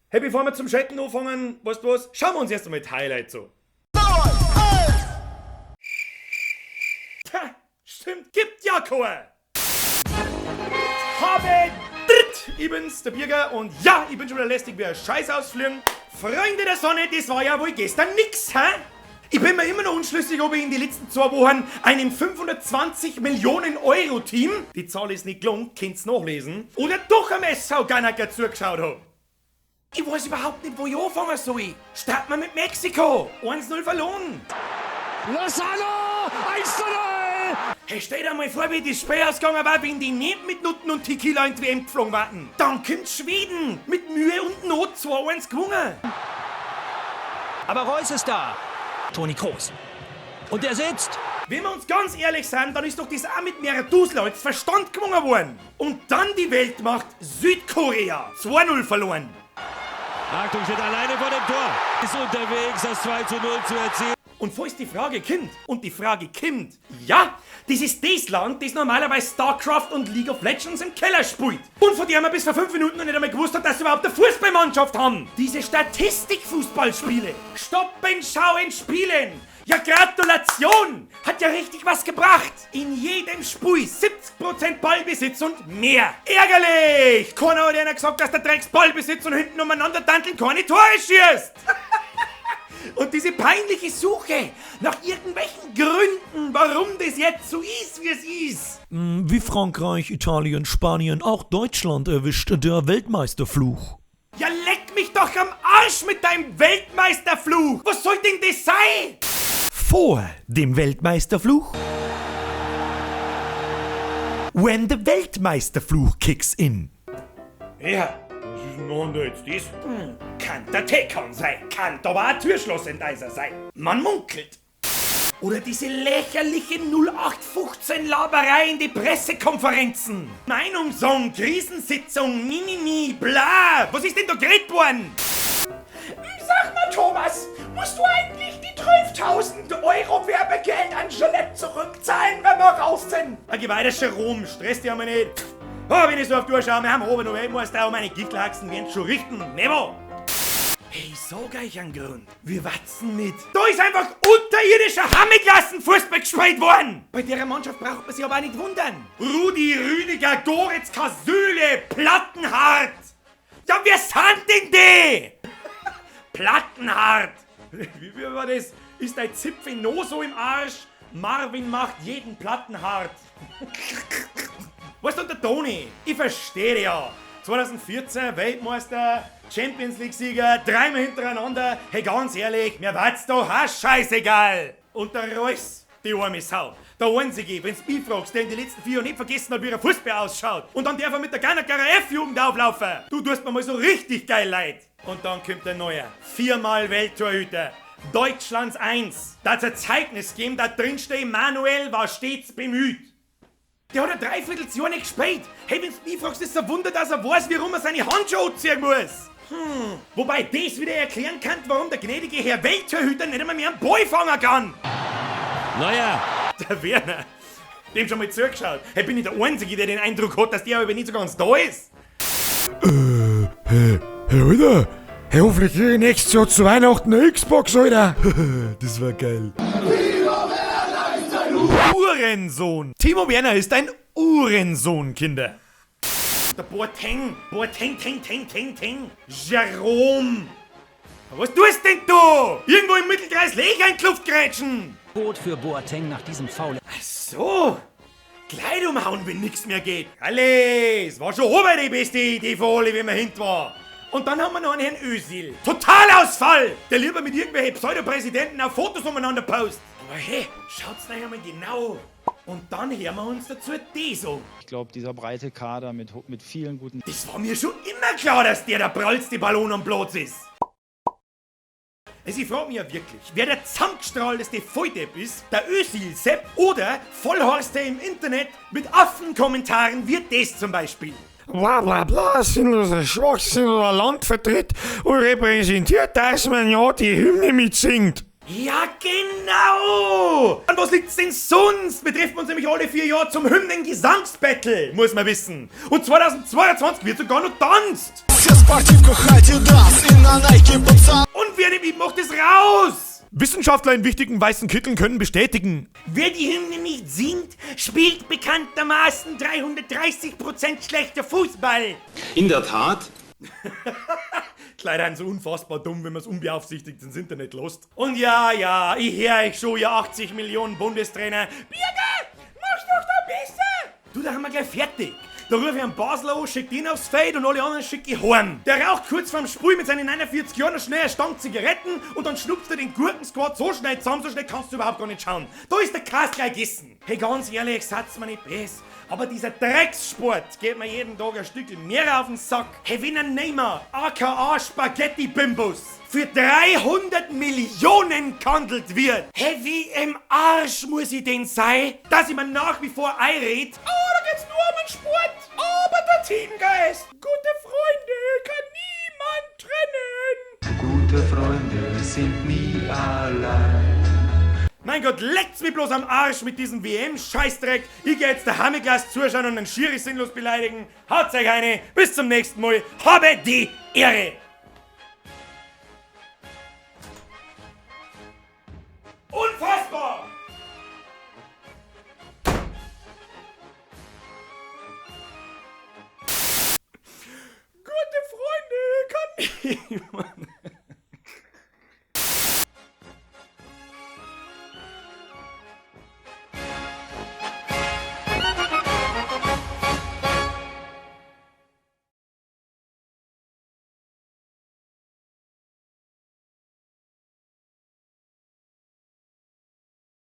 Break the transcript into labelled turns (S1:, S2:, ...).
S1: Hey, bevor wir zum Chatten anfangen, weißt du was? Schauen wir uns erst einmal die Highlights an. Tja, stimmt, gibt ja keine. Habe dritt, ich bin's, der Birger, und ja, ich bin schon wieder lästig wie ein Scheiß ausfliegen. Freunde der Sonne, das war ja wohl gestern nix, hä? Ich bin mir immer noch unschlüssig, ob ich in den letzten 2 Wochen einem 520 Millionen Euro Team, die Zahl ist nicht gelungen, könnt's nachlesen, oder doch am SV Ganacker zugeschaut hab. Ich weiß überhaupt nicht, wo ich anfangen soll. Starten wir mit Mexiko. 1-0 verloren.
S2: Lozano! 1:0!
S1: Hey, stell dir mal vor, wie das Spiel ausgegangen war, wenn die nicht mit Nutten und Tequila in die WM geflogen waren. Dann kommt Schweden mit Mühe und Not 2-1 gewonnen.
S3: Aber Reus ist da. Toni Kroos. Und er sitzt.
S1: Wenn wir uns ganz ehrlich sind, dann ist doch das auch mit mehreren Dusel als Verstand gewonnen worden. Und dann die Weltmacht Südkorea. 2-0 verloren.
S2: Achtung, steht alleine vor dem Tor. Ist unterwegs, das 2:0 zu erzielen.
S1: Und falls die Frage kommt, und die Frage kommt, ja, das ist das Land, das normalerweise StarCraft und League of Legends im Keller spielt. Und von dem man bis vor 5 Minuten noch nicht einmal gewusst hat, dass sie überhaupt eine Fußballmannschaft haben. Diese Statistikfußballspiele. Stoppen, schauen, spielen. Ja, Gratulation! Hat ja richtig was gebracht. In jedem Spiel 70% Ballbesitz und mehr. Ärgerlich! Keiner hat einer gesagt, dass der Drecks Ballbesitz und hinten umeinander danteln keine Tore schießt. Und diese peinliche Suche nach irgendwelchen Gründen, warum das jetzt so ist, wie es ist.
S4: Wie Frankreich, Italien, Spanien, auch Deutschland erwischt der Weltmeisterfluch.
S1: Ja, leck mich doch am Arsch mit deinem Weltmeisterfluch! Was soll denn das sein? Vor dem Weltmeisterfluch? When the Weltmeisterfluch kicks in. Ja, was ist denn da jetzt das? Kann der Teekann sein, kann aber auch Türschlossenteiser sein. Man munkelt. Oder diese lächerliche 0815 Laberei in die Pressekonferenzen. Meinungssong, Krisensitzung, Mimimi, bla. Was ist denn da geredet worden? Sag mal, Thomas, musst du eigentlich die 12.000 Euro Werbegeld an Gillette zurückzahlen, wenn wir raus sind? Ah, geh weiter, Jerome, stress dich einmal nicht. Oh, wenn ich so auf die Uhr schaue, wir haben oben noch Weltmeister und meine Gichtelhaxen werden schon richten. Never! Hey, ich sag euch einen Grund. Wir watzen mit. Da ist einfach unterirdischer Hammelklassen-Fußball gespielt worden. Bei der Mannschaft braucht man sich aber auch nicht wundern. Rudi, Rüdiger, Goretzka, Süle, Plattenhardt. Ja, wer sind denn die? Plattenhardt. Wie war das? Ist dein Zipfel noch so im Arsch? Marvin macht jeden Platten hart. Weißt du, und der Toni, ich verstehe ja. 2014 Weltmeister, Champions League-Sieger, dreimal hintereinander. Hey, ganz ehrlich, mir war's doch auch scheißegal. Und der Reus, die arme Sau. Der Einzige, wenn's mich fragst, der in den letzten 4 Jahren nicht vergessen hat, wie er Fußball ausschaut. Und dann darf er mit der Ganacker F-Jugend auflaufen. Du tust mir mal so richtig geil leid. Und dann kommt der Neue. 4-mal Welttorhüter. Deutschlands 1. Da hat's ein Zeugnis gegeben, da drin steht, Manuel war stets bemüht. Der hat ein Dreivierteljahr nicht gespielt. Hey, wenn's mich fragst, ist es ein Wunder, dass er weiß, wie rum er seine Handschuhe anziehen muss. Wobei das wieder erklären kann, warum der gnädige Herr Welttorhüter nicht einmal mehr einen Ball fangen kann.
S2: Neuer.
S1: Der Werner. Dem schon mal zugeschaut. Hey, bin ich der Einzige, der den Eindruck hat, dass der aber nicht so ganz da ist?
S5: Hey, hey, Alter. Hey, hoffentlich krieg ich nächstes Jahr zu Weihnachten eine Xbox, Alter.
S4: Das war geil.
S1: Uhrensohn. Timo Werner ist ein Uhrensohn, Kinder. Der Boateng. Boateng, Teng, Teng, Teng, Teng. Jerome. Was tust denn du? Irgendwo im Mittelkreis Löcher in die Luft grätschen.
S3: Rot für Boateng nach diesem Foul.
S1: Ach so. Gleich umhauen, wenn nix mehr geht. Alles, war schon ober die beste Idee für alle, wenn man hint war. Und dann haben wir noch einen Herrn Özil. Totalausfall! Der lieber mit irgendwelchen Pseudopräsidenten auf Fotos umeinander post. Aber hey, schaut's euch einmal genau. Und dann hören wir uns dazu das an.
S6: Ich glaub, dieser breite Kader mit vielen guten...
S1: Das war mir schon immer klar, dass der der prallste Ballon am Platz ist. Also ich frag mich ja wirklich, wer der zusammengestrahlteste Volldepp ist, der Özil-Sepp oder Vollhorste im Internet mit Affenkommentaren wie das zum Beispiel.
S5: Bla bla bla, sinnloser Schwachsinn oder Land vertritt und repräsentiert, dass man ja die Hymne mitsingt.
S1: Ja, genau! An was liegt's denn sonst? Wir treffen uns nämlich alle 4 Jahre zum Hymnen-Gesangsbattle, muss man wissen. Und 2022 wird sogar noch tanzt. Und wer nimmt, macht es raus!
S4: Wissenschaftler in wichtigen weißen Kitteln können bestätigen.
S1: Wer die Hymne nicht singt, spielt bekanntermaßen 330% schlechter Fußball.
S7: In der Tat.
S1: Die Leute sind so unfassbar dumm, wenn man's unbeaufsichtigt ins Internet lässt. Und ja, ja, ich hör euch schon, ihr 80 Millionen Bundestrainer. Birger, mach's doch da besser! Du, da haben wir gleich fertig. Da ruf ich einen Basler an, schick ihn aufs Feld und alle anderen schick ich heim. Der raucht kurz vorm Spiel mit seinen 49 Jahren noch schnell eine Stange Zigaretten und dann schnupft er den Gurkensquad so schnell zusammen, so schnell kannst du überhaupt gar nicht schauen. Da ist der Kass gleich gegessen. Hey, ganz ehrlich, sagt's mir nicht besser. Aber dieser Dreckssport geht mir jeden Tag ein Stück mehr auf den Sack. Hey, wenn ein Neymar, aka Spaghetti Bimbus, für 300 Millionen gehandelt wird. Hey, wie im Arsch muss ich denn sein, dass ich mir nach wie vor einred? Oh, da geht's nur um den Sport. Aber der Teamgeist. Gute Freunde kann niemand trennen.
S8: Gute Freunde sind nie allein.
S1: Mein Gott, leckt's mich bloß am Arsch mit diesem W M-Scheißdreck. Ich geh jetzt der Hammeglas zuschauen und den Schiri sinnlos beleidigen. Haut euch eine. Bis zum nächsten Mal. Habe die Ehre. Unfassbar! Gute Freunde kann niemand.